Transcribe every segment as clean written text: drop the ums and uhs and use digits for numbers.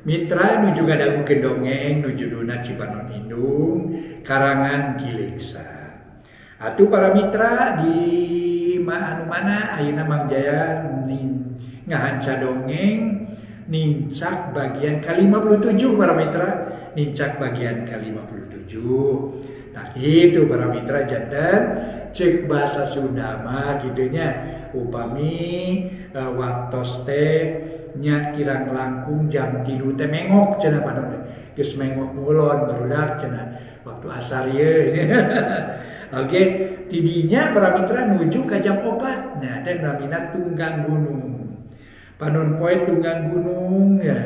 Mitra nuju ngadangukeun dongeng nu judulna Cipanon Indung karangan Ki Leuksa. Atuh para mitra di anu mana ayeuna Mang Jaya ngahanca dongeng nincak bagian ke-57 para mitra, nincak bagian ke-57. Nah itu para mitra janten cek bahasa Sunda mah gitunya upami waktos teh nya kirang langkung jam 3 teh mengok cenah panon geus mengok ngulon barudak cenah waktu asar ieu. Oke, tidinya para mitra nuju ka jam 4. Nah teh namina tunggang gunung. Panon poe tunggang gunung ya,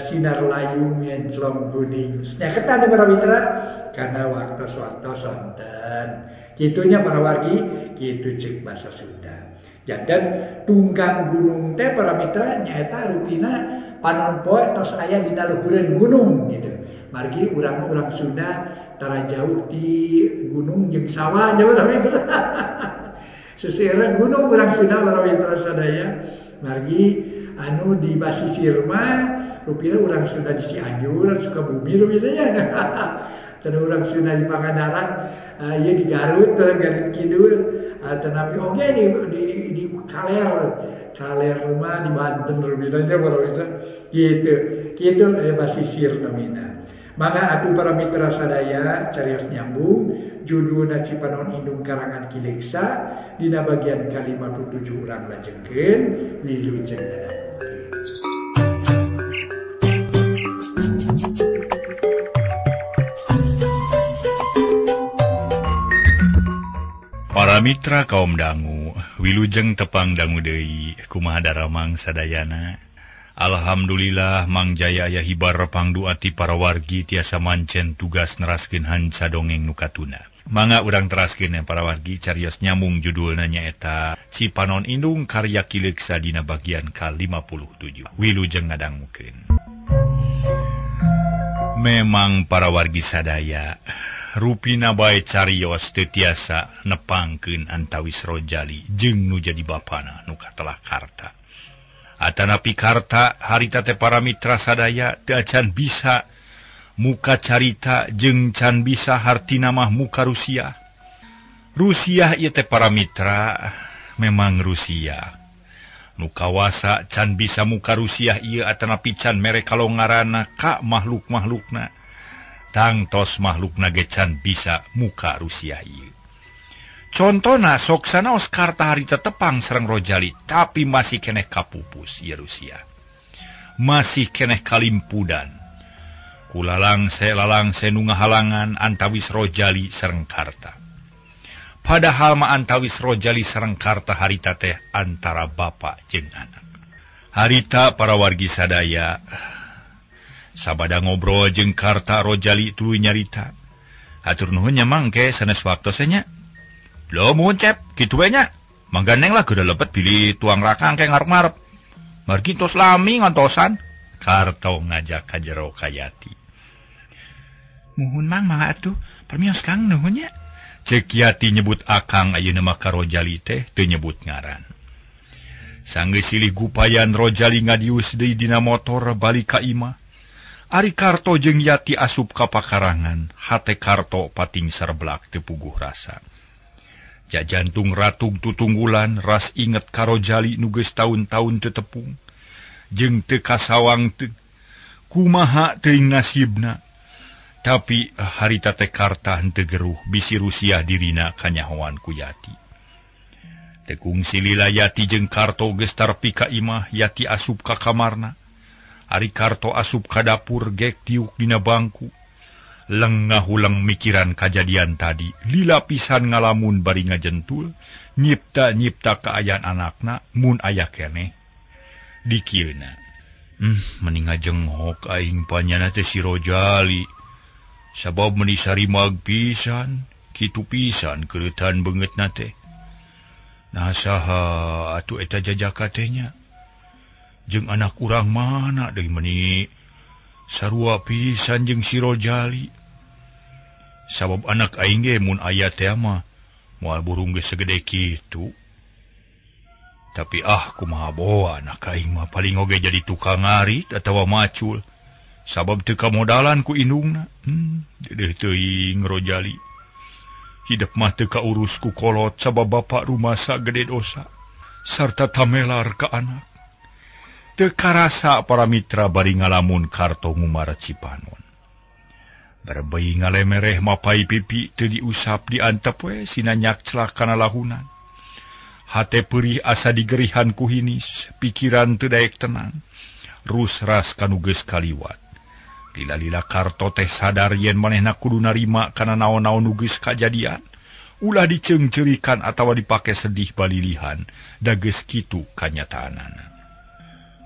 sinar layung ngenclong kuning. Nyaketan para mitra karena waktu-waktu sonten. Kitunya para wargi, kitu cek bahasa Sunda. Janten tunggang gunung teh para mitra nyaeta rupina panon poe tos aya dina luhureun gunung gitu. Margi urang-urang Sunda tara jauh di gunung jeung sawah nya para mitra. Seseureun gunung urang Sunda para mitra sadaya. Margi anu di basisir mah rupina urang Sunda di Cianjur, Sukabumi rupina nya. Teu urang Sunda di Pangandaran, ieu di Garut, Garut Kidul, tetapi oge di Kaler, Kaler mah di Banten rupina nya para mitra. Gitu. Kitu basisir namina. Mangga atuh para mitra sadaya carios nyambung judulna Cipanon Indung karangan Ki Leuksa dina bagian ke-57 urang lajengkeun wilujeng ngadangukeun. Para mitra kaum dangu, wilujeng tepang dangu deui kumaha daramang sadayana. Alhamdulillah Mang Jaya aya hibar pangduati para wargi tiasa mancen tugas neraskeun hanca dongeng nu katuna. Mangga urang teraskeun para wargi carios nyambung judulna nyaeta Cipanon Indung karya Ki Leuksa dina bagian ke-57. Wilujeng ngadangukeun. Memang para wargi sadaya rupina bae carios teu tiasa nepangkeun antawis Rojali jeung nu jadi bapana nu katelah Karta. Atanapi Karta harita teh para mitra sadaya teu acan bisa muka carita jeung can bisa hartina mah muka Rusia. Rusia ieu teh para mitra memang Rusia. Nu kawasa can bisa muka Rusia ieu atanapi can mere kalongaranna ka makhluk-makhlukna. Tangtos makhlukna ge can bisa muka Rusia ieu. Contona sok sanaos Karta harita tepang sareng Rojali tapi masih keneh kapupus ieu Rusia. Masih keneh kalimpudan. Kulalang se nu ngahalangan antawis Rojali sareng Karta. Padahal mah antawis Rojali sareng Karta harita teh antara bapa jeung anak. Harita para wargi sadaya sabada ngobrol jeung Karta Rojali tuluy nyarita. Hatur nuhun nya mangke sanes waktos nya. Lho muhun cep, kitu we nya. Manggandeng lah geura lebet bilih tuang rakang ke ngarep-ngarep. Margi tos lami ngantosan. Karto ngajak ka jero ka Yati. Muhun mang mangga atuh, permios Kang nuhun nya. Cek Yati nyebut akang ayeuna mah ka Rojali teh teu nyebut ngaran. Sanggeus silih gupayan Rojali ngadius deui dina motor balik ka imah. Ari Karto jeung Yati asup ka pakarangan, hate Karto pating serblak teu puguh rasa. Ja jantung ratug tutunggulan ras inget ka Rojali nu geus taun-taun teu tepung jeung teu kasawang teu kumaha teuing nasibna. Tapi harita teh Karta henteu geruh bisi Rusia dirina kanyahoan ku Yati. Teu kungsi lila Yati jeung Karto geus tarpi ka imah, Yati asup ka kamarna. Ari Karto asup ka dapur gek diuk dina bangku. Leng ngahulang mikiran kajadian tadi, lila pisan ngalamun bari ngajentul, nyipta-nyipta kaayaan anakna mun aya keneh dikieuna. Meni ngajenghok aing panyana teh si Rojali. Sabab meni sarimag pisan, kitu pisan keureutan beungeutna teh. Nah saha atuh eta jajaka teh nya? Jeung anak urang mana deui meni sarua pisan jeung si Rojali. Sabab anak aing ge mun aya teh mah moal burung geus segede kitu. Tapi ah kumaha boa anak aing mah paling oge jadi tukang ngarit atawa macul. Sabab teu kamodalan ku indungna. Dedeh teuing Rojali. Hidup mah teu kaurus ku kolot sabab bapak rumasa gede dosa sarta tamelar ka anak. Teu karasa para mitra bari ngalamun Karto ngumara Cipanon. Barbei ngalemereh mapai pipi teu diusap diantep we sinanyak celak kana lahunan. Hate perih asa digerihan ku hinis, pikiran teu daek tenang. Rusras kanu geus kaliwat. Lila-lila Karto teh sadar yen manehna kudu narima kana naon-naon nu geus kajadian. Ulah diceungceurikan atawa dipake sedih balilihan, da geus kitu kanyataanana.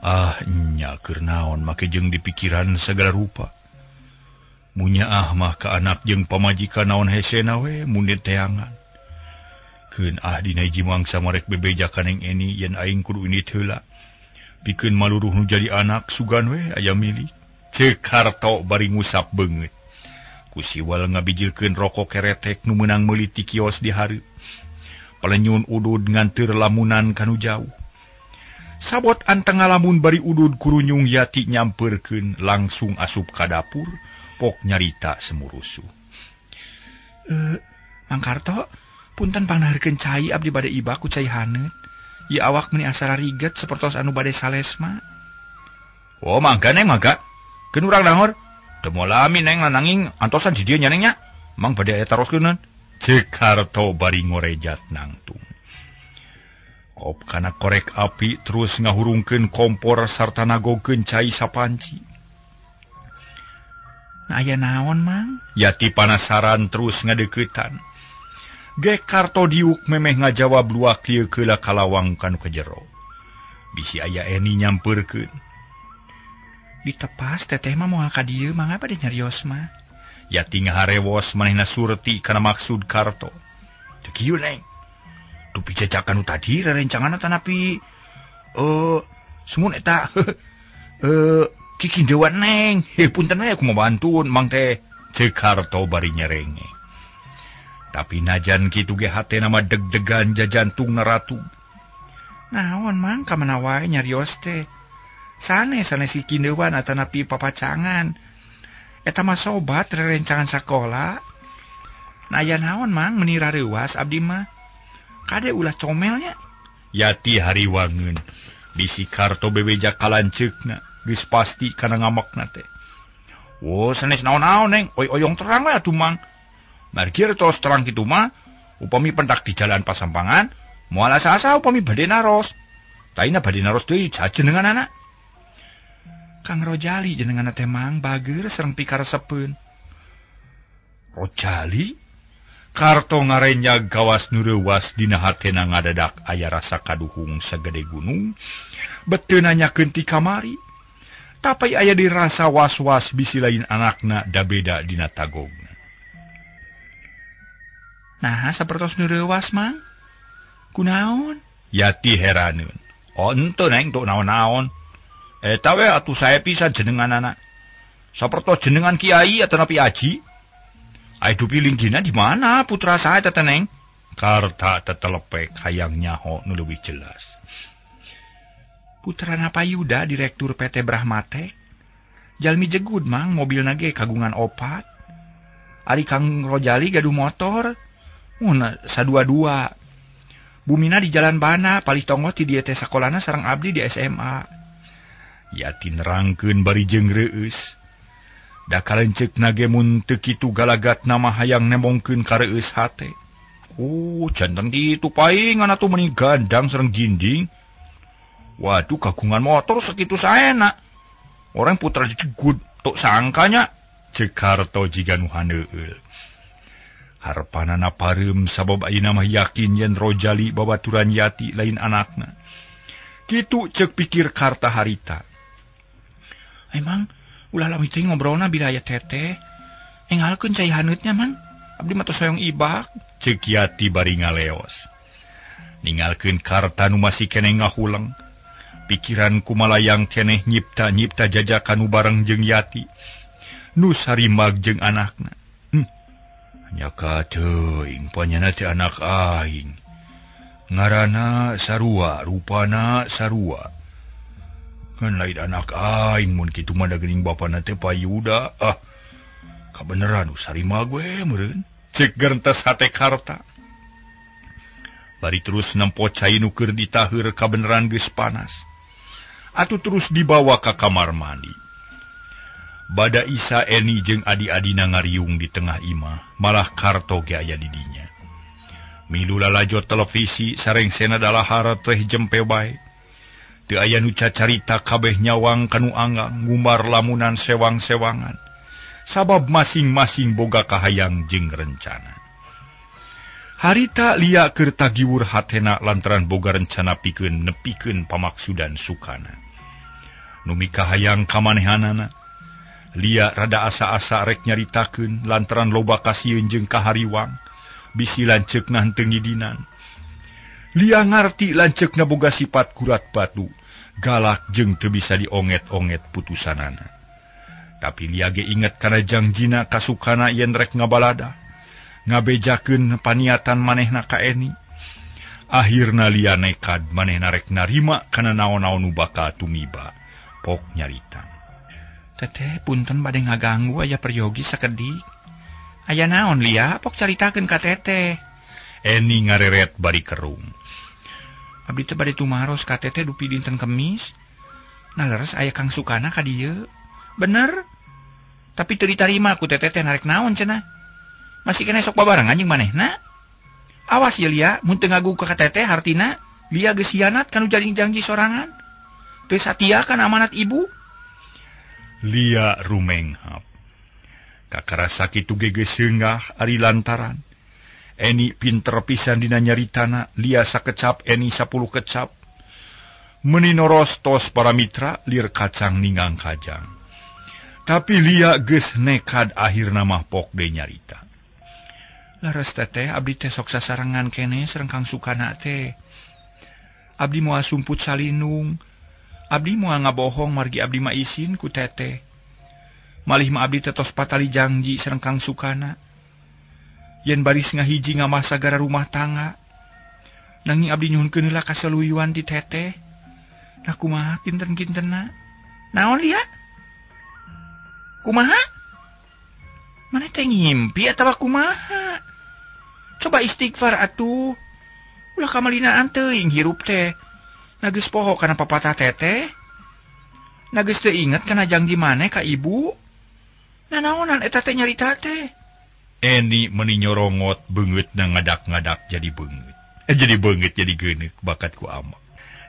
Ah nya keur naon make jeung dipikiran sagala rupa. Munyaah mah ka anak jeung pamajikan naon hesena we mun diteangan. Keun ah dina hiji mangsa marek bebeja ka Neng Eni yen aing kudu indit heula. Pikeun maluruh nu jadi anak sugan we aya milik. Ceuk Karto bari ngusap beungeut. Ku siwal ngabijilkeun rokok keretek nu meunang meuli ti kios di hareup. Palenyun udud nganteur lamunan kanu jauh. Sabot anteng ngalamun bari udud kurunyung Yati nyampeurkeun langsung asup ka dapur pok nyarita semurusuh. Mang Karto, punten pangnaharkeun cai abdi bade ibak ku cai haneut. Ieu awak meuni asa riget sapertos anu bade salesma. Oh, mangga Neng, mangga. Keun urang dangor. Teu moal lami Neng nanging antosan di dieu nya Neng nya. Mang bade aya taroskeun. Ceuk Karto bari ngorejat nangtung. Kop kana korek api terus ngahurungkeun kompor sarta nagokeun cai sapanci. Nah, aya naon, Mang? Yati panasaran terus ngadeuketan. Ge Karto diuk memeh ngajawab luak ieu keula kalawang kanu kejero. Bisi aya Eni nyampeurkeun. Ditepas teteh mah moal ka dieu mangga bade nyarios mah. Yati ngaharewos manehna surti kana maksud Karto. Teu kieu Neng. Dupi jajakan nu tadi rerencangan tanapi semun eta kikindewan Neng. Punten we aku mau bantun mang teh. Ceuk Karto bari nyerenge. Tapi najan kitu ge hatena mah deg-degan jajantungna ratu. Naon Mang ka mana wae nyarios teh. Sanes sanes si kindeuan atanapi papacangan. Eta mah sobat rerencangan sakola. Nah aya naon Mang meuni rareuwas abdi mah. Kade ulah comelnya. Yati hariwangeun. Bisi Karto bebeja kalanceukna geus pasti kana ngamekna teh. Wo sanes naon-naon Neng, oy-oyong terang we atuh Mang. Margi tos terang kitu mah upami pentak di jalan pasampangan moal asa-asa upami bade naros. Taina bade naros deui jajenengan anak. Kang Rojali jenengan teh Mang bager sareng pikaresepeun. Rojali? Karto ngarenyag gawas nu reuwas dina hatena ngadadak aya rasa kaduhung sagede gunung beuteu nanyakeun ti kamari. Tapi aya dirasa was-was bisi lain anakna da beda dina tagogna. Nah, sapertos nu reuwas Mang. Kunaon? Yati heraneun. Oh, henteu Neng, tuk naon-naon. Eta we atuh sae pisan jenenganana. Sapertos jenengan kiai atanapi aji? Ai dupi linggihna di mana putra sae teh Neng? Karta tetelepek hayang nyaho nu leuwih jelas. Putrana Payuda direktur PT Brahmate. Jalmi jegud Mang, mobilna ge kagungan opat. Ari Kang Rojali gaduh motor. Mun sadua-dua. Bumina di Jalan Bana, palih tonggoh ti dieu teh sakolana sareng abdi di SMA. Yati nerangkeun bari jeung reueus. Da kalenceukna ge mun teu kitu galagatna mah hayang nembongkeun ka reueus hate. Oh, janten kitu paingan atuh meuni gandang sareng ginding. Waduh, kagungan motor sakitu saena. Orang putra dicegut tok sangkanya. Ceuk Karto jiga nu haneueul. Harpanana pareum sabab ayeuna mah yakin yen Rojali babaturan Yati lain anakna. Kitu ceuk pikir Karta harita. Emang ulah lami teh ngobrolna bila aya teteh. Enggalkeun cai haneutnya Mang. Abdi mah tos hoyong ibak. Ceuk Yati bari ngaleos. Ningalkeun Karta nu masih keneh ngahuleng. Pikiran kumalayang keneh nyipta-nyipta jajakan nu bareng jeung Yati. Nu sarimag jeung anakna. Nyaka teuing panyana teh anak aing. Ngaranna sarua, rupana sarua. Ngan lain anak aing mun kitu mah da geuning bapana teh Payuda. Ah, kabeneran sarima gue meureun. Cek gerentes hate Karta. Bari terus nempo cai nu keur ditaheur kabeneran geus panas. Atuh terus dibawa ka kamar mandi. Bada Isa Eni jeung adi-adina ngariung di tengah imah, malah Karto ge aya di dinya. Milu lalajo televisi sarengsena dalahar teh jempe bae. Teu aya nu cacarita kabeh nyawang kanu anggang ngumbar lamunan sewang-sewangan. Sabab masing-masing boga kahayang jeung rencana. Harita Lia keur tagiwur hatena lantaran boga rencana pikeun nepikeun pamaksudan sukana. Nu mikahayang kamanehanana. Lia rada asa-asa rek nyaritakeun lantaran loba kasieun jeung kahariwang. Bisi lanceukna henteu ngidinan. Lia ngarti lanceukna boga sifat kurat batu, galak jeung teu bisa dionget-onget putusanana. Tapi Lia ge inget kana jangjina kasukana yen rek ngabalada, ngabejakeun paniatan manehna ka Eni. Akhirna Lia nekad manehna rek narima kana naon-naon nu bakal tumiba. Pok nyarita. Teteh punten bade ngaganggu aya peryogi sakedik. Aya naon Lia, pok caritakeun ka teteh. Eni ngareret bari kerung. Abdi teh bade tumaros ka teteh dupi dinten Kemis. Nah leres aya Kang Sukana ka dieu. Bener. Tapi teu ditarima ku teteh teh narek naon cenah. Masih kena sok babarengan jeung manehna. Awas ya Lia, mun teu ngagu ka teteh hartina Lia geus hianat kanu janji sorangan. Teu satia kana amanat ibu. Lia rumenghap. Kakarasa kitu ge geus seungah ari lantaran Eni pinter pisan dina nyaritana, Lia sakecap Eni 10 kecap. Meuni norostos para mitra lir kacang ninggang kajang. Tapi Lia geus nekad akhirna mah pok deui nyarita. Laras teteh abdi teh sok sasarengan keneh sareng Kang Sukana teh. Abdi moal sumput salinung. Abdi moal ngabohong margi abdi mah isin ku teteh. Malih mah abdi teh tos patali janji sareng Kang Sukana. Yen baris ngahiji ngamasa gara rumah tangga. Nanging abdi nyuhunkeun heula kasaluyuan ti teteh. Nah kumaha kinten-kintenna? Naon Lia? Kumaha? Maneh teh ngimpi atawa kumaha? Coba istighfar atuh. Ulah kamalinaan teuing hirup teh. Nah geus poho kana papatah teteh. Nah geus teu inget kana janji maneh ka ibu. Nah naonan eta teh nyarita teh? Eni meni nyorongot beungeutna ngadak-ngadak jadi beungeut. Jadi beungeut jadi geuneuk bakat ku ama.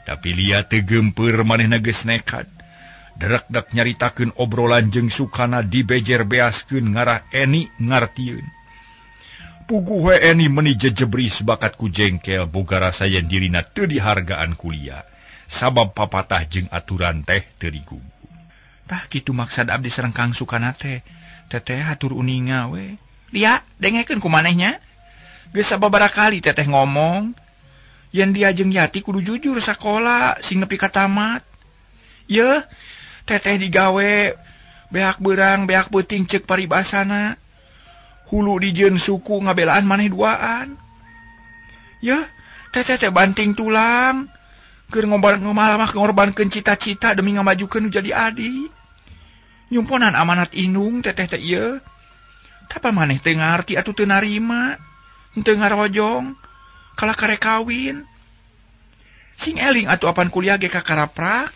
Tapi Lia teu geumpeur manehna geus nekad. Derekdak nyaritakeun obrolan jeung Sukana dibejer beaskeun ngarah Eni ngartieun. Puguh we Eni meni jejebris bakat ku jengkel boga rasa yen dirina teu dihargaan ku Lia. Sabab papatah jeung aturan teh teu digugu. Tah kitu maksad abdi sareng Kang Sukana teh. Teteh hatur uninga we. Lia, dengekeun ku manehnya. Geus sababaraha kali teteh ngomong yen dia jeung Yati kudu jujur sakola sing nepi ka tamat. Yeuh, teteh digawe beak beurang beak peuting ceuk paribasana. Hulu dijieun suku ngabelaan maneh duaan. Yeuh, teteh teh banting tulang keur ngomalamah ngorbankeun cita-cita demi ngamajukeun nu jadi adi. Nyumponan amanat indung teteh teh ieu. Tapa maneh teu ngarti atuh teu narima, teu ngarojong, kalah karek kawin. Sing eling atuh apan kuliah ge kakaraprak.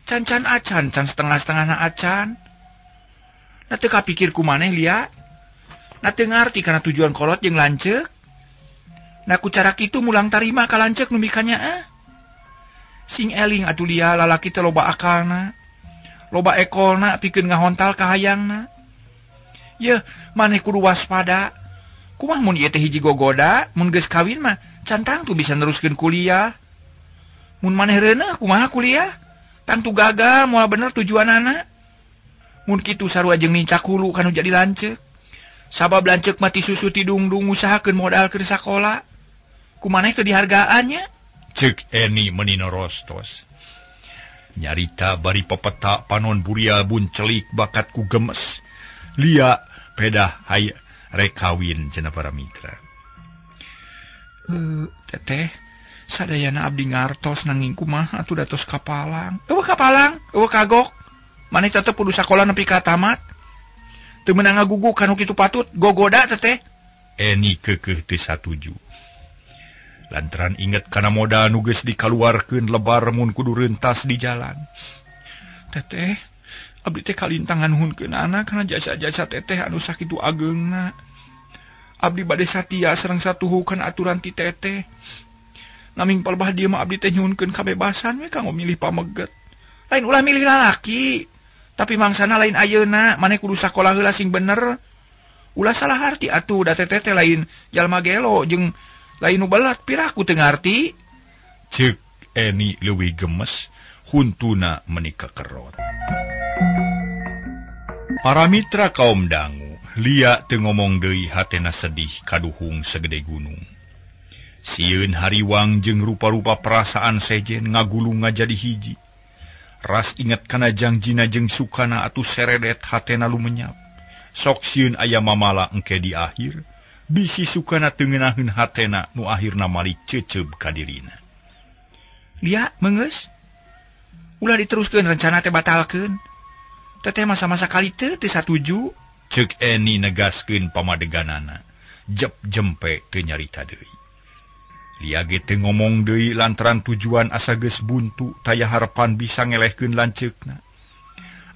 Can-can acan, can setengah-setengahna acan. Na teu kapikir ku maneh Lia. Na teu ngarti kana tujuan kolot jeung lanceuk. Na ku cara kitu mulang tarima ka lanceuk nu mikanyaah. Sing eling atuh Lia lalaki teh loba akalna, loba ekolna pikeun ngahontal kahayangna. Yeuh, maneh kudu waspada. Kumaha mun ieu teh hiji gogoda, mun geus kawin mah can tangtu bisa neruskeun kuliah. Mun maneh reuneuh kumaha kuliah? Tangtu gagal moal bener tujuanana. Mun kitu sarua jeung nincak hulu kanu jadi lanceuk. Sabab lanceuk mah ti susu ti dungdung ngusahakeun modal keur sakola. Ku maneh teu dihargaan nya? Ceuk Eni meni norostos. Nyarita bari pepeta panon buria buncelik bakat ku gemes. Lia pedah hay rek kawin cenah para mitra. Teteh, sadayana abdi ngartos nanging kumaha atuh datos kapalang. Eueuh kapalang, eueuh kagok. Maneh tetep kudu sakola nepi ka tamat. Teu meunang ngagugu kanu kitu patut, gogoda teteh. Eni keukeuh teu satuju. Lantaran inget kana modal nu geus dikaluarkeun lebar mun kudu rentas di jalan. Teteh, abdi teh kalintang nganuhunkeun anak kana jasa-jasa teteh anu sakitu ageungna. Abdi bade satia sareng satuhu kana aturan ti teteh. Naming palebah dieu mah abdi teh nyuhunkeun kabebasan we kanggo milih pameget. Lain ulah milih lalaki, tapi mangsana lain ayeuna, maneh kudu sakola heula sing bener. Ulah salah harti atuh da teteh teh lain jalma gelo jeung lain nu belat piraku teu ngarti. Ceuk Eni leuwih gemes, huntuna meuni kekerot. Para mitra kaum dangu, Lia teu ngomong deui hatena sedih kaduhung segede gunung. Sieun hariwang jeung rupa-rupa perasaan sejen ngagulung ngajadi hiji. Ras inget kana jangjina jeung sukana atuh seredet hatena lumenyap. Sok sieun aya mamala engke di akhir, bisi sukana teu ngeunaheun hatena nu akhirna malik ceceub ka dirina. Lia, meungeus. Ulah diteruskeun rencana teh batalkeun. Teteh masa-masa kali teu satuju. Ceuk Eni negaskeun pamadeganana. Jep jempe teu nyarita deui. Lia ge teu ngomong deui lantaran tujuan asa geus buntu taya harepan bisa ngelehkeun lanceukna.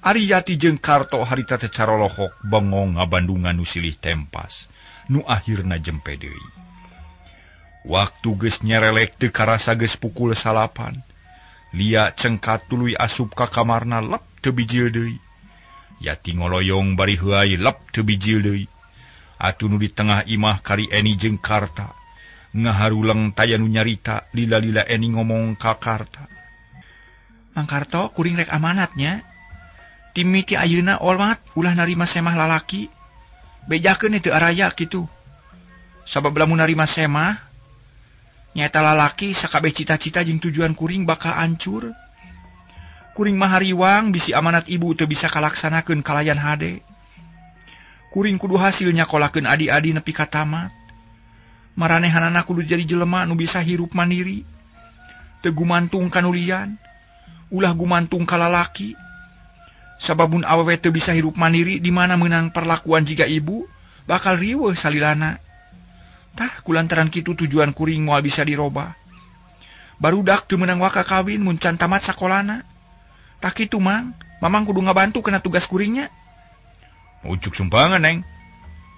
Ari Yati jeung Karto harita teh carolohok bengong ngabandungan nu silih tempas, nu akhirna jempe deui. Waktu geus nyerelek teu karasa geus pukul 9. Lia cengkat tuluy asup ka kamarna lep teu bijil deui. Yati ngoloyong bari heuay lep teu bijil deui. Atuh nu di tengah imah kari Eni jeung Karta. Ngaharuleng taya nu nyarita, lila-lila Eni ngomong ka Karta. Mang Karto kuring rek amanatnya. Timiti ayeuna olmat ulah narima semah lalaki. Bejakeun teu araya kitu. Sabab lamun narima semah nyaeta lalaki sakabeh cita-cita jeung tujuan kuring bakal hancur. Kuring mah hariwang bisi amanat ibu teu bisa kalaksanakeun kalayan hade. Kuring kudu hasil nyakolakeun adi-adi nepi ka tamat. Maranehanana kudu jadi jelema nu bisa hirup mandiri. Teu gumantung ka nu lian, ulah gumantung ka lalaki. Sababun awewe teu bisa hirup mandiri di mana meunang perlakuan jiga ibu bakal riweuh salilana. Tah kulantaran kitu tujuan kuring moal bisa dirobah. Barudak teu meunang waka kawin mun can tamat sakolana. Tah kitu Mang, Mamang kudu ngabantu kena tugas kuringnya. Ujuk sumbangan, Neng.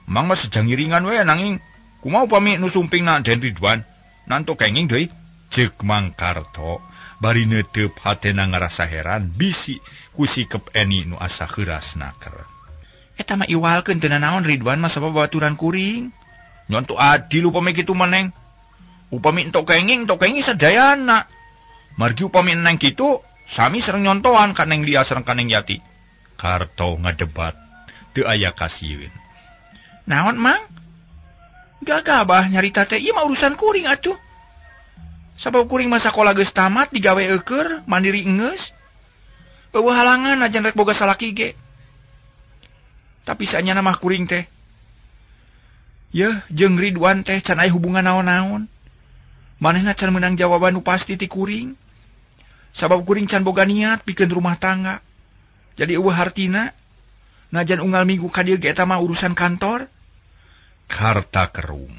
Mang mah sejang ngiringan we nanging kumaha upami nu sumpingna Den Ridwan nanto kenging deui. Ceuk Mang Karto bari neuteup hatena ngarasa heran bisi ku sikep Eni nu asa heuras naker. Eta mah iwalkeun teu nanaon Ridwan mah sabab babaturan kuring. Nyonto adil upami kitu mah, Neng. Upami entok kenging sadayana. Margi upami neng kitu sami sareng nyontoan ka Neng Lia sareng ka Neng Yati. Karto ngadebat teu aya kasieun. Naon, Mang? Gagabah nyarita teh ieu mah urusan kuring atuh. Sabab kuring mah sakola geus tamat digawe eueur, mandiri enggeus. Eueuh halangan ajan rek boga salaki ge. Tapi saenyana mah kuring teh. Yeuh, jeung Ridwan teh can aya hubungan naon-naon. Manehna can meunang jawaban nu pasti ti kuring. Sabab kuring can boga niat pikeun rumah tangga. Jadi eueuh hartina najan unggal minggu ka dieu ge eta mah urusan kantor. Karta kerung.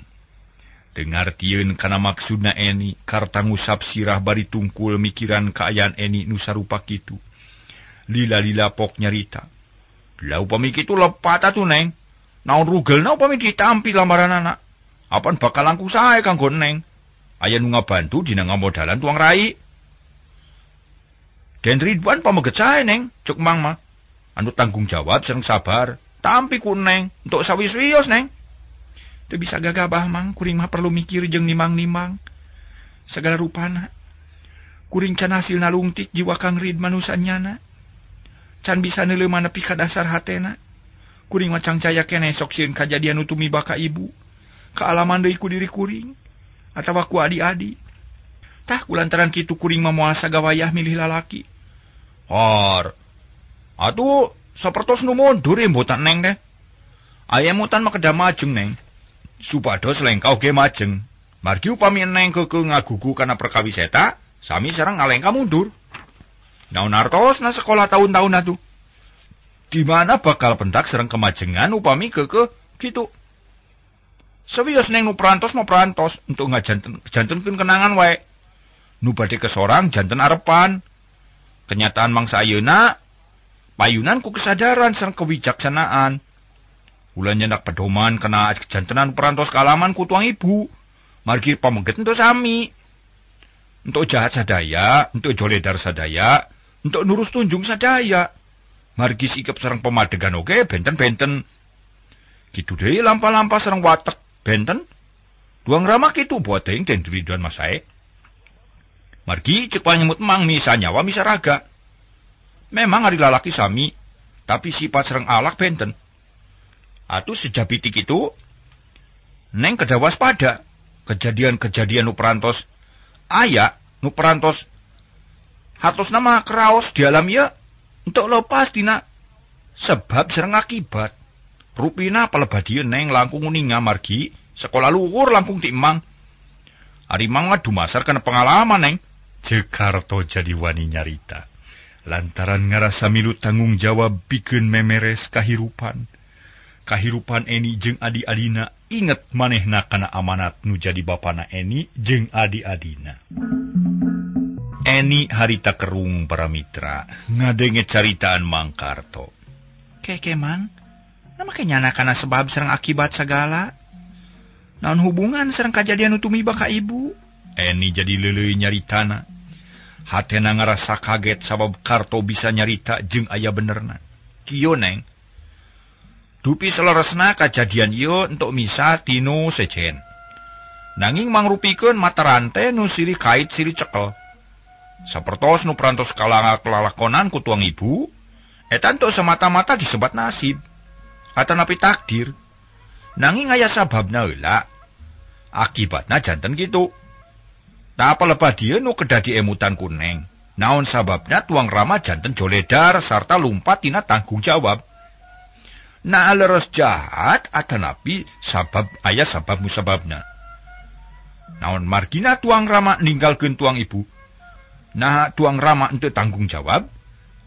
Dengartieun kana maksudna Eni, Karta ngusap sirah bari tungkul mikiran kaayaan Eni nu sarupa kitu. Lila-lila pok nyarita. Lah upami kitu lepat atuh, Neng. Naon rugelna upami ditampi lamaranana. Apan bakal langkung sae kanggo Neng. Aya nu ngabantu dina ngamodalan tuang rai. Den Ridwan pameget sae, Neng, cuk Mang mah. Anu tanggung jawab sareng sabar. Tampi ku Neng, entuk sawis-wios, Neng. Teu bisa gagabah, Mang, kuring mah perlu mikir jeung nimang-nimang sagala rupana. Kuring can hasilna lungtik jiwa Kang Ridwan nu sanyana. Can bisa neuleuman nepi ka dasar hatena. Kuring mah cangcaya keneh sok sieun kajadian nu tumiba ka ibu. Kaalaman deui ku diri kuring atawa ku adi-adi. Tah kulantaran kitu kuring mah moal sagawayah milih lalaki. Har. Atuh sapertos nu mundur mboten Neng teh. Aya mutan mah kedah majeng, Neng. Supados lengkau ge majeng. Margi upami Neng keukeuh ngagugu kana perkawis eta, sami sareng ngalengka mundur. Naon artosna sekolah tahun-tahun atuh. Di mana bakal pendak sareng kemajengan upami keukeuh kitu. Sawios Neng nu perantos mah perantos untuk ngajantenkeun kenangan wae. Nu bade kesorang janten arepan. Kenyataan mangsa ayeuna payunan ku kesadaran sareng kewijaksanaan. Ulah nyendak pedoman kana jantenan perantos kalaman ku tuang ibu. Margi pameget entuk sami. Entuk jahat sadaya, entuk joledar sadaya, entuk nurus tunjung sadaya. Margi sikep sareng pemadegan oge benten-benten. Kitu deui lampa-lampa sareng watek benten. Duang ramah kitu buat teuing den Ridwan masae. Margi cek panyemut mang misa nyawa misa raga. Memang ari lalaki sami, tapi sifat sareng alak benten. Atuh sejabiti kitu Neng kedah waspada. Kejadian-kejadian nu perantos aya, nu perantos hartosna mah kraos di alam ieu untuk lepas dina sebab sareng akibat. Rupina palebadieun Neng langkung uninga margi sekolah luhur langkung ti Emang. Ari Mang mah dumasar kana pengalaman Neng. Ceuk Karto jadi wani nyarita. Lantaran ngarasa milu tanggung jawab pikeun memeres kahirupan. Kahirupan Eni jeung adi-adina inget manehna kana amanat nu jadi bapana Eni jeung adi-adina. Eni harita kerung para mitra ngadenge caritaan Mang Karto. Keke Mang, nama kenyana kana sebab sareng akibat segala. Naon hubungan sareng kajadian nu tumiba ka ibu? Eni jadi leuleuy nyaritana. Hatena ngarasa kaget sabab Karto bisa nyarita jeung aya benerna. Kieu Neng. Dupi seleresna kajadian ieu entuk misa tinu sejen. Nanging mangrupikeun mata rante nu silih kait silih cekel. Sapertos nu perantos kalalakonan ku tuang ibu, eta entuk semata-mata disebat nasib atanapi takdir. Nanging aya sababna heula. Akibatna janten kitu. Tah palebadieun nu kedah diemutan ku Neng. Naon sababna tuang Rama janten joledar sarta lumpat tina tanggung jawab. Nah leres jahat atanapi sabab aya sabab musababna. Naon margina tuang Rama ninggalkeun tuang ibu. Nah tuang Rama henteu tanggung jawab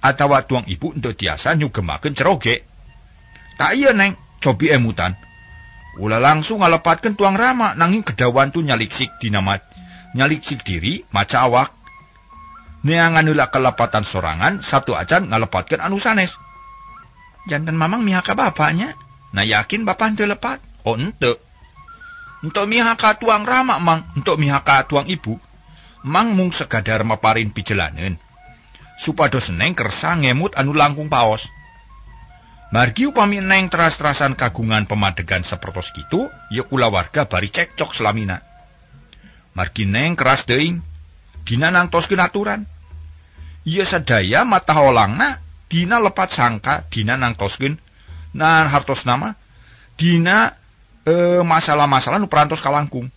atawa tuang ibu henteu tiasa nyugemakeun ceroge. Tak ieu Neng, cobi emutan. Ulah langsung ngalepatkeun tuang Rama nanging kedawan tu nyaliksik dina nyaliksik diri maca awak. Neangan heula kelepatan sorangan satu acan ngalepatkeun anu sanes. Janten Mamang mihak ka bapaknya. Nah yakin bapak henteu lepat? Oh henteu. Henteu mihak ka tuang Rama Mang, henteu mihak ka tuang ibu. Mang mung sekadar maparin pijelaneun. Supados Neng kersa ngemut anu langkung paos. Margi upami Neng teras-terasan kagungan pemadegan sapertos kitu, ya kulawarga bari cekcok selamina. Margi Neng keras teuing, dina nangtoskeun aturan. Ieu sadaya mata holangna dina lepat sangka, dina nangtoskeun nan hartos nama, dina masalah-masalah nu perantos kalangkung.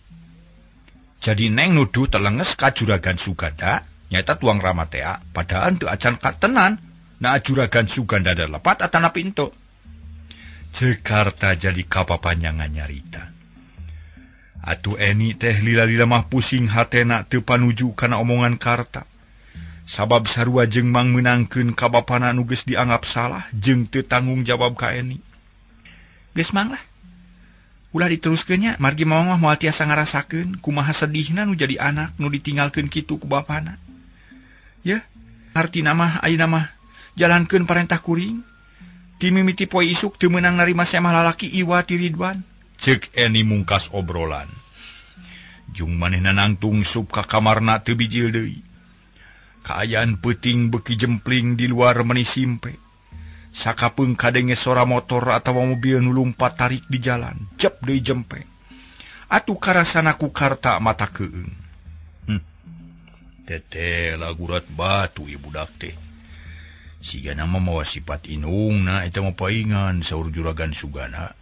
Jadi Neng nuduh telenges ka Juragan Suganda, nyaeta tuang Rama tea, padahal teu acan katenan, na Juragan Suganda da lepat atanapi henteu. Ceuk Karta jadi kapapanjangan nyarita. Atuh Eni teh lila-lila mah pusing hatena teu panuju kana omongan Karta. Sabab sarua jeung Mang meunangkeun ka bapana nu geus dianggap salah jeung teu tanggung jawab ka Eni. Geus Mang lah. Ulah diteruskeun nya, margi Mamang mah moal tiasa ngarasakeun kumaha sedihna nu jadi anak nu ditinggalkeun kitu ku bapana. Yeuh, artina mah ayeuna mah jalankeun parentah kuring. Ti mimiti poe isuk teu meunang narima semah lalaki Iwa ti Ridwan. Ceuk Eni mungkas obrolan. Jung manehna nangtung sup ka kamarna teu bijil deui. Kaayaan peuting beuki jempling di luar meni simpe. Sakapeung kadenge sora motor atawa mobil nu lumpat tarik di jalan, jep deui jempe. Atuh karasana ku Karta mata keung. Teteh lagurat batu ieu budak teh. Sigana mah mawa sifat inungna eta mah paingan saur Juragan Sugana.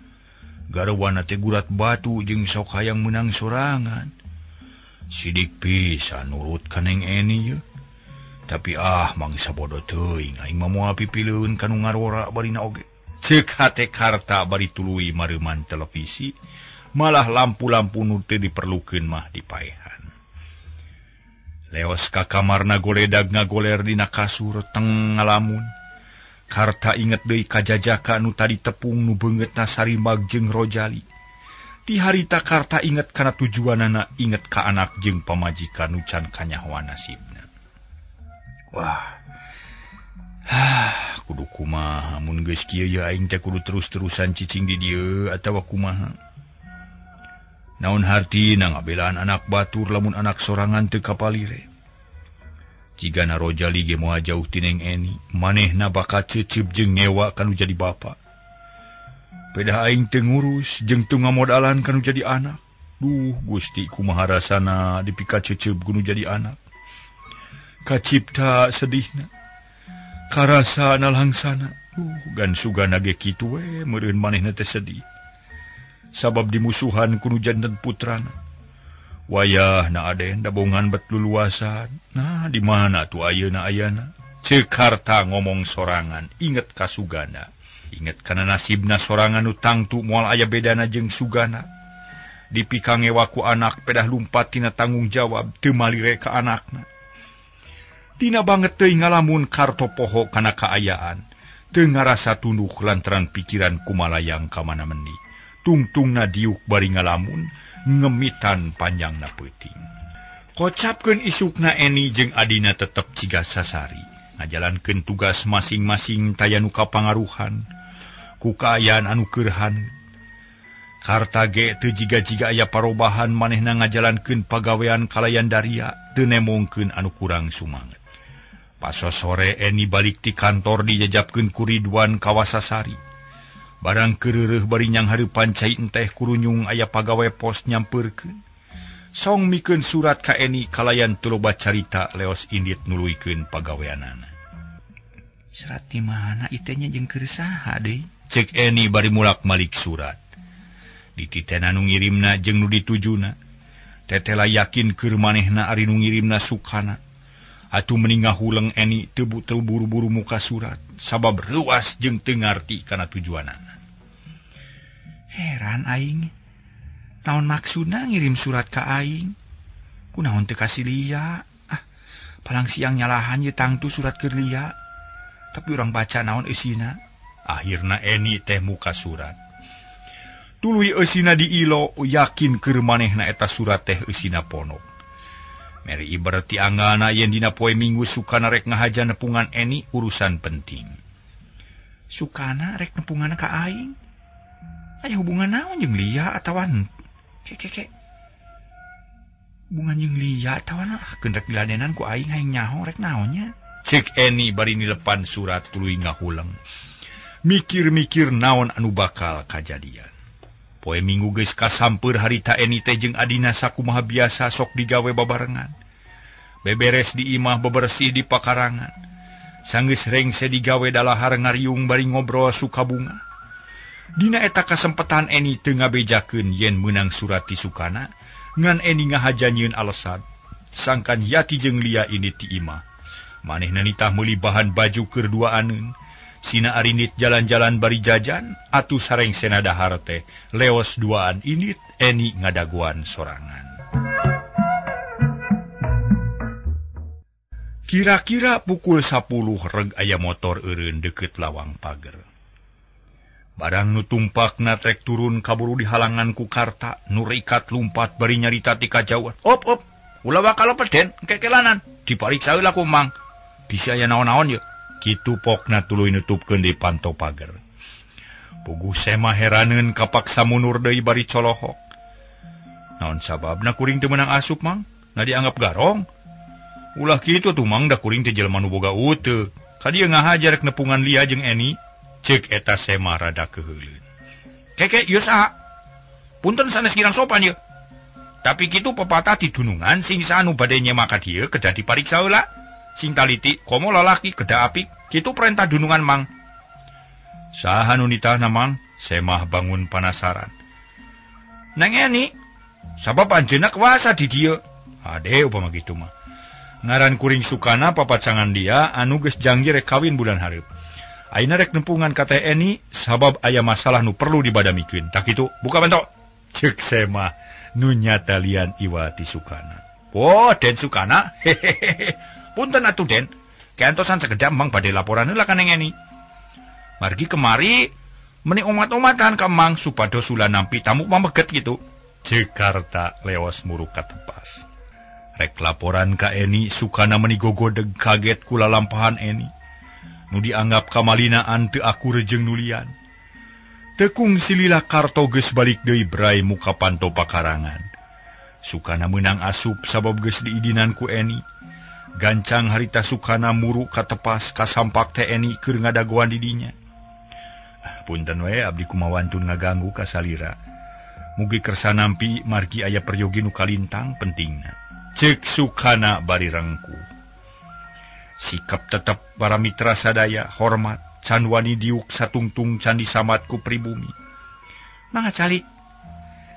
Garwana teh gurat batu jeung sok hayang meunang sorangan. Sidik pisan nurut ka Neng Eni ye. Tapi ah mangsa bodoh teuing aing mah moal pipileun ka nu ngarora barina oge. Ceuk hate Karta bari tuluy mareuman televisi Malah lampu-lampu nu teu diperlukeun mah dipaehan. Leos ka kamarna goledag ngagoler dina kasur teng ngalamun. Karta inget deui ka jajaka nu tadi tepung nu beungeutna sarimag jeung Rojali. Di harita Karta inget kana tujuanana, inget ka anak jeung pamajikan nu can kanyahoan nasibna. Wah. Hah, kudu kumaha mun geus kieu ye aing teh kudu terus-terusan cicing di dieu atawa kumaha. Naon hartina ngabelaan anak batur lamun anak sorangan teu kapalire. Jigana Rojali ge moal jauh ti Neng Eni, manehna bakal cecep jeung ngewa kanu jadi bapa. Pedah aing teu ngurus jeung teu ngamodalan kanu jadi anak. Duh, Gusti kumaha rasana dipika cecep kanu jadi anak. Kacipta sedihna. Karasa nalangsana. Gan sugana ge kitu we meureun manehna teh sedih. Sabab dimusuhan ku nu janten putrana. Wayah na aden dabongan bet luluasan. Nah, di mana tuh ayeuna ayana? Ceuk Karta ngomong sorangan, inget ka Sugana. Inget kana nasibna sorangan nu tangtu moal aya bedana jeung Sugana. Dipikangewa ku anak pedah lumpat tina tanggung jawab teu malire ka anakna. Dina banget teuing ngalamun Karto poho kana kaayaan. Teu ngarasa tunduh lantaran pikiran kumalayang ka mana mendi. Tungtungna diuk bari ngalamun, ngemitan panjangna peuting. Kocapkeun isukna Eni jeung adina tetep ciga sasari. Ngajalankeun tugas masing-masing taya nu kapangaruhan ku kaayaan anu keurhan. Karta ge teu jiga-jiga aya parobahan manehna ngajalankeun pagawean kalayan daria teu nemongkeun anu kurang sumanget. Paso sore Eni balik ti kantor dijajapkeun ku Ridwan ka Wasasari. Barang keureureeh bari nyanghareupan cai enteh kurunyung aya pagawe pos nyampeurkeun. Song mikeun surat ka Eni kalayan teu loba carita leos indit nuluykeun pagaweanana. Surat di mana ieu nya jeung keur saha deui? Ceuk Eni bari mulak-malik surat. Dititena nu ngirimna jeung nu ditujuna. Tetela yakin keur manehna ari nu ngirimna Sukana. Atuh meni ngahuleng Eni teu buru-buru muka surat sabab reuas jeung teu ngarti kana tujuanana. Heran aing. Naon maksudna ngirim surat ka aing? Kunaon teu kasih Lia? Ah, palang siang nyalahan ye tangtu surat keur Lia. Tapi urang baca naon eusina. Akhirna Eni teh muka surat. Tuluy eusina diilo yakin keur manehna eta surat teh eusina ponok. Meri ibarat anggana yen dina poe Minggu Sukana rek ngahaja nepungan Eni urusan penting. Sukana rek nepungan ka aing? Aya hubungan naon jeung Lia atawa keke. Hubungan jeung Lia atawa keun rek diladenan ku aing hayang nyaho rek naonnya? Ceuk Eni bari nilepan surat tuluy ngahuleng. Mikir-mikir naon anu bakal kajadian. Poe Minggu geus kasampeur harita Eni teh jeung adina sakumaha biasa sok digawe babarengan. Beberes di imah, bebersih di pakarangan. Sanggeus rengse digawe dalahar ngariung bari ngobrol sukabunga. Dina eta kasempetan Eni teu ngabejakeun yen meunang surat ti Sukana, ngan Eni ngahaja nyieun alesan. Sangkan Yati jeung Lia ini ti imah. Manehna nitah meuli bahan baju keur duaaneun. Sina arinit jalan-jalan bari jajan, atuh sarengsena dahar teh leos duaan init Eni ngadaguan sorangan. Kira-kira pukul 10 reg aya motor eureun deukeut lawang pager. Barang nu tumpakna trek turun kaburu dihalangan ku Karta, nu rikat lumpat bari nyarita ti kajauhan. Op op, ulah bakal peden kekelanan, dipariksa heula ku Mang. Bisi aya naon-naon ye. Kitu pokna tuluy nutupkeun di panto pager. Puguh Sema heraneun kapaksa mundur deui bari colohok. Naon sababna kuring teu meunang asup, Mang? Na dianggap garong. Ulah kitu tuh Mang, da kuring teh jelema nu boga uteuk. Ka dieu ngahaja rek nepungan Lia jeung Eni. Ceuk eta Sema rada keuheuleun. Keke ieu saha? Punten sanes kirang sopan ieu. Tapi kitu pepatah di dunungan sing anu bade nyema ka dieu kedah dipariksa heula. Sing taliti komo lalaki kedah apik. Kitu perintah dunungan Mang. Saha nu nitahna Mang? Semah bangun panasaran. Neng Eni, sabab anjeunna kuasa di dieu. Ade upama kitu mah. Ngaran kuring Sukana papacangan dia anu geus janji rek kawin bulan hareup. Ayeuna rek nempungan ka Teh Eni sabab aya masalah nu perlu dibadamikeun. Tah kitu, buka bentok. Cek semah nu nyata lian iwa ti Sukana. Oh, Den Sukana. Hehehe. Punten atuh Den. Keantosan sekedap Mang bade laporan heula ka Neng Eni. Margi kemari meni omat-omatan ka Mang supados ulah nampi tamu pameget gitu. Cek Karta leos muruk katepas. Rek laporan ka Eni, Sukana meni gogodeg kaget kula lampahan Eni. Nu dianggap kamalinaan teu akur jeung nulian. Tekung silila Karto geus balik deui brai muka panto pakarangan. Sukana meunang asup sabab geus diidinan ku Eni. Gancang harita Sukana muru katepas kasampak teh Eni keur ngadagoan di dinya. Punten we abdi kumawantun ngaganggu ka salira. Mugi kersa nampi margi aya peryogi nu kalintang pentingna. Cek Sukana bari rengku. Sikap tetep para mitra sadaya hormat can wani diuk satungtung can disamat ku pribumi. Mangga calik.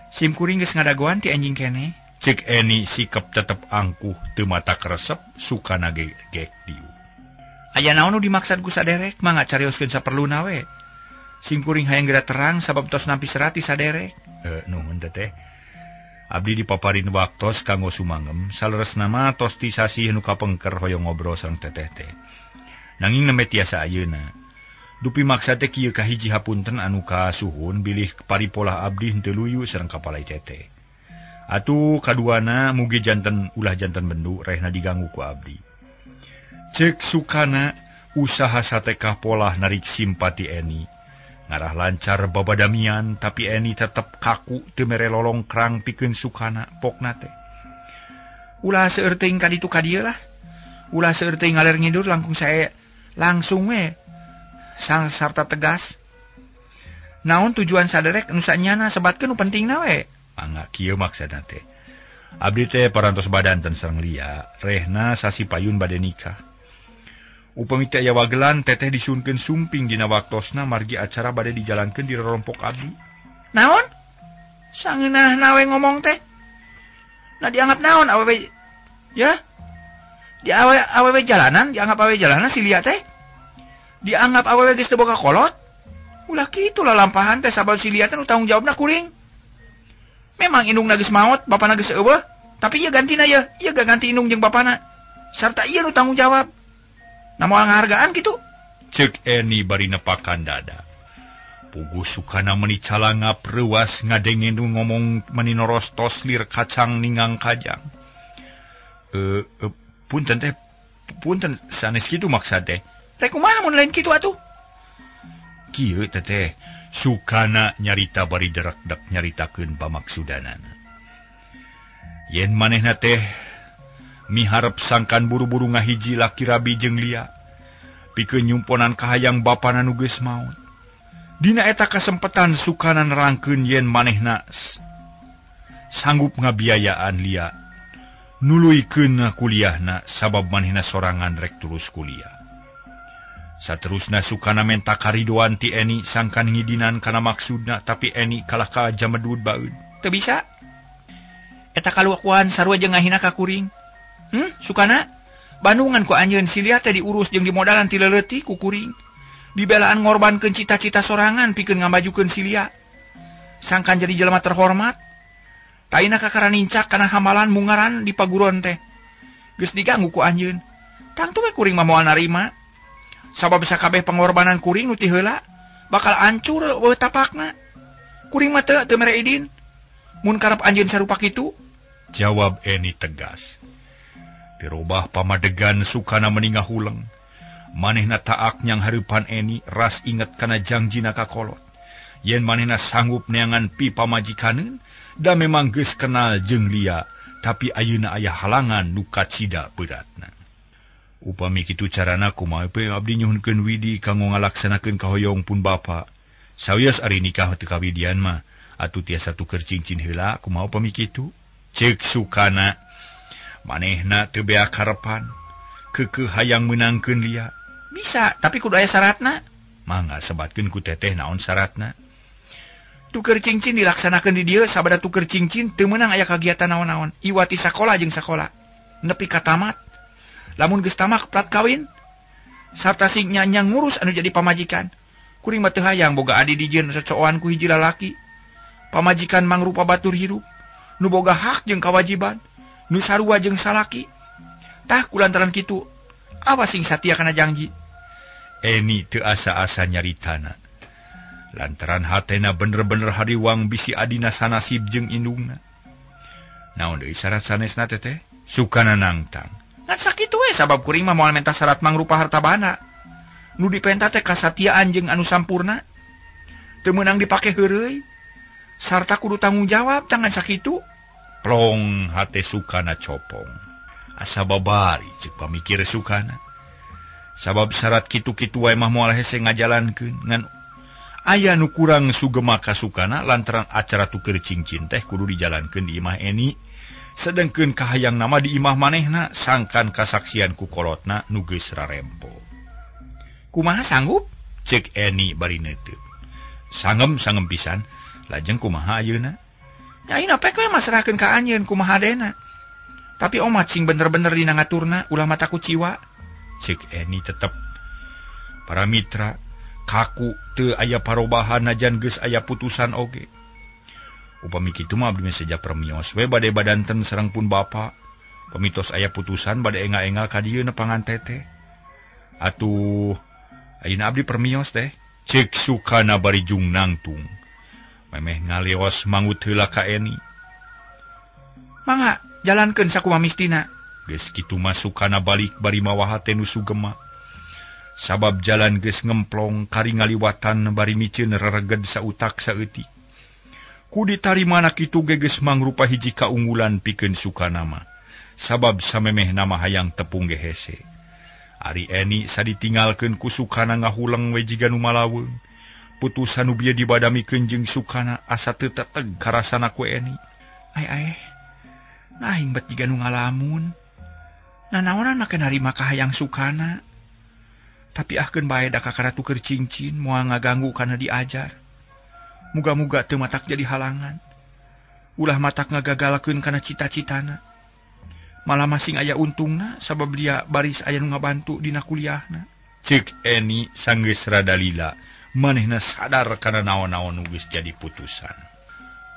Sim kuring geus ngadagoan ti anjing keneh. Cek Eni sikap tetep angkuh teu mata keresep Sukana ge gek diuk. Aya naon nu dimaksad ku saderek mangga carioskeun saperluna we. Sim kuring hayang geura terang sabab tos nampi serat ti saderek. Nuhun teteh. Abdi dipaparin waktos kanggo sumangem saleresna mah tos ti sasih nu kapengker hoyong ngobrol sareng teteh teh. Nanging nembe tiasa ayeuna. Dupi maksa teh kieu kahiji hapunten anu kasuhun bilih paripolah abdi henteu luyu sareng kapalai teteh. Atuh kaduana mugi janten ulah janten bendu rehna diganggu ku abdi. Cek Sukana usaha satekah polah narik simpati Eni. Ngarah lancar babadamian tapi Eni tetep kaku teu mere lolongkrang pikeun Sukana pokna teh. Ulah seueur teuing ka ditu ka dieu lah. Ulah seueur teuing ngaler ngidur langkung sae langsung we. Sang sarta tegas. Naon tujuan saderek nu sanyana sebatkeun nu pentingna we. Mangga kieu maksudna teh. Abdi teh parantos badanten sareng Lia, rehna sasi payun bade nikah. Upami teh aya wagelan teteh disunkeun sumping dina waktosna margi acara bade dijalankeun di rorompok abdi. Naon? Sangeunahna we ngomong teh. Nah dianggap naon awewe ya? Di awewe jalanan, dianggap awewe jalanan si Lia teh. Dianggap awewe geus teu boga kolot. Ulah kitu lah lampahan teh sabab si Lia teh nu tanggung jawabna kuring. Memang indungna geus maot, bapana geus eueuh, tapi ieu gantina ieu, ieu ganti indung jeung bapana. Sarta ieu nu tanggung jawab. Na moal ngahargaan kitu. Cek Eni bari nepakan dada. Puguh Sukana meni calangap reuas ngadenge nu ngomong meni norostos lir kacang ningang kajang. Punten teh, punten sanes kitu maksad teh. Rek kumaha mun lain kitu atuh? Kieu teteh, Sukana nyarita bari derak-dek nyaritakeun pamaksudanana. Yen manehna teh miharep sangkan buru-buru ngahiji laki rabi jeung Lia pikeun nyumponan kahayang bapana nu geus maot. Dina eta kasempetan Sukana nerangkeun yen manehna sanggup ngabiayaan Lia nuluykeun kuliahna sabab manehna sorangan rek terus kuliah. Saterusna Sukana menta karidoan ti Eni sangkan ngidinan kana maksudna tapi Eni kalah ka jamedud baeud. Teu bisa. Eta kaluakuan sarua jeung ngahina ka kuring. Sukana Bandungan ku anjeun si Lia teh diurus jeung dimodalan ti leuletik ku kuring. Dibelaan ngorbankeun cita-cita sorangan pikeun ngamajukeun si Lia. Sangkan jadi jelema terhormat. Taina kakara nincak kana hamalan mungaran di paguron teh. Geus diganggu ku anjeun. Tangtu we kuring mah moal narima. Sabab sakabeh pengorbanan kuring nu ti heula bakal ancur eueuh tapakna. Kuring mah teu mere idin. Mun karep anjeun sarupa kitu, jawab Eni tegas. Dirobah pamadegan Sukana meni ngahuleng. Manehna taak nyang hareupan Eni ras inget kana jangjina ka kolot. Yen manehna sanggup neangan pi pamajikaneun, da memang geus kenal jeung Lia, tapi ayeuna aya halangan nu kacida beratna. Upami kitu carana kumaha pe abdi nyuhunkeun widi kanggo ngalaksanakeun kahoyong pun bapa. Sawios ari nikah teu kawidian mah, atuh tiasa tuker cincin heula kumaha upami kitu? Ceuk Sukana. Manehna teu beak harepan, keukeuh hayang meunangkeun Lia. Bisa, tapi kudu aya syaratna. Mangga sebatkeun ku teteh naon syaratna. Tuker cincin dilaksanakeun di dieu sabada tuker cincin teu meunang aya kagiatan naon-naon. Iwati sakola jeung sakola. Nepi ka tamat. Lamun geus tamat plat kawin sarta sing nyanya ngurus anu jadi pamajikan. Kuring mah teu hayang boga adi dijieun socoan ku hiji lalaki. Pamajikan mangrupa batur hirup, nu boga hak jeung kawajiban, nu sarua jeung salaki. Tah kulantaran kitu, awas sing satia kana janji. Eni teu asa-asa nyaritana. Lantaran hatena bener-bener hariwang bisi adina sanasib jeung indungna. Naon deui syarat sanesna teteh? Sukana nangtang. Ngan sakitu we sabab kuring mah moal menta syarat mangrupa harta bana. Nu dipenta teh kasatiaan jeung anu sampurna. Teu meunang dipake heureuy. Sarta kudu tanggung jawab tangan sakitu. Plong hate Sukana copong. Asa babari ceuk pamikir Sukana. Sabab syarat kitu-kitu wae mah moal hese ngajalankeun ngan aya nu kurang sugema ka Sukana lantaran acara tuker cincin teh kudu dijalankeun di imah Eni. Sedengkeun kahayang nama di imah manehna sangkan kasaksian ku kolotna nu geus rarempo. Kumaha sanggup? Ceuk Eni bari neuteup. Sangem-sangem pisan. Lajeng kumaha ayeuna? Nya ayeuna pek we masrahkeun ka anjeun kumaha dena. Tapi omat sing bener-bener dina ngaturna ulah mata kuciwa. Ceuk Eni tetep. Para mitra kaku teu aya parobahan najan geus aya putusan oge. Upami kitu mah abdi mah seja permios we bade badanten sareng pun bapa. Pamitos aya putusan bade engal-engal ka dieu nepangan teteh. Atuh ayeuna abdi permios teh. Ceuk Sukana bari jung nangtung. Memeh ngaleos mangut heula ka Eni. Mangga jalankeun sakumaha mistina. Geus kitu mah Sukana balik bari mawa hate nu sugema. Sabab jalan geus ngemplong kari ngaliwatan bari miceun rereged sautak saeutik. Ku ditarimana kitu ge geus mangrupa hiji kaunggulan pikeun Sukana mah. Sabab samemeh nama hayang tepung ge hese. Ari Eni saditinggalkeun ku Sukana ngahuleng we jiga nu malaweung. Putusan nu bieu dibadamikeun jeung Sukana asa teu teteg karasana ku Eni. Ai ai. Aing bet jiga nu ngalamun. Nanaonan make narima kahayang Sukana. Tapi ahkeun bae da kakara tuker cincin moal ngaganggu kana diajar. Muga-muga teu matak jadi halangan. Ulah matak ngagagalkeun kana cita-citana. Malah masing aya untungna sabab dia baris aya nu ngabantu dina kuliahna. Ceuk Eni sanggeus rada lila. Manehna sadar kana naon-naon nu geus jadi putusan.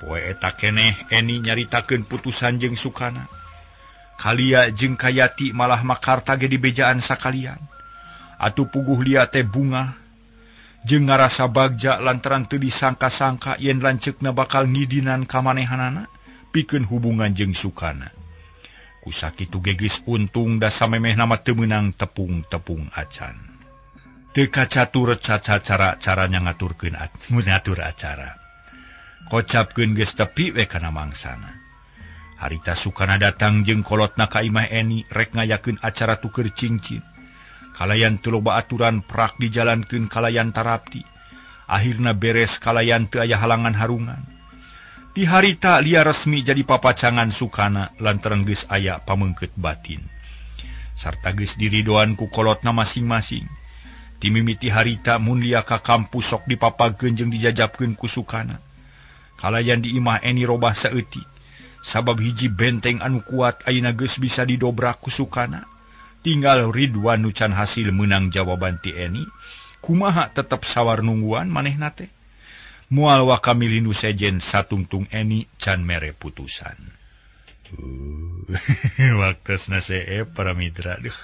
Poe eta keneh Eni nyaritakeun putusan jeung Sukana. Kalia jeung Kayati malah makarta ge dibejaan sakalian. Atuh puguh lia teh bungah jeung ngarasa bagja lantaran teu disangka-sangka yen lanceukna bakal ngidinan ka manehanana pikeun hubungan jeung Sukana. Ku sakitu ge geus untung da samemehna mah teu meunang tepung-tepung acan. Teu kacatur cara-caranya ngaturkeun ngatur acara. Kocapkeun geus tepi we kana mangsana. Harita Sukana datang jeung kolotna ka imah Eni rek ngayakeun acara tuker cincin. Kalayan teu loba aturan prak dijalankeun kalayan tarapti. Akhirna beres kalayan teu aya halangan harungan. Di harita lia resmi jadi papacangan Sukana lantaran geus aya pameungkeut batin. Sarta geus diridoan ku kolotna masing-masing. Timimiti harita mun lia ka kampus sok dipapagkeun jeung dijajabkeun ku Sukana. Kalayan di imah Eni robah saeutik. Sabab hiji benteng anu kuat ayeuna geus bisa didobrak ku Sukana. Tinggal Ridwan nu can hasil meunang jawaban ti Eni. Kumaha tetep sawar nungguan manehna teh. Moal waka milih nu sejen satungtung Eni can mere putusan. Waktosna seep para mitra. Duh.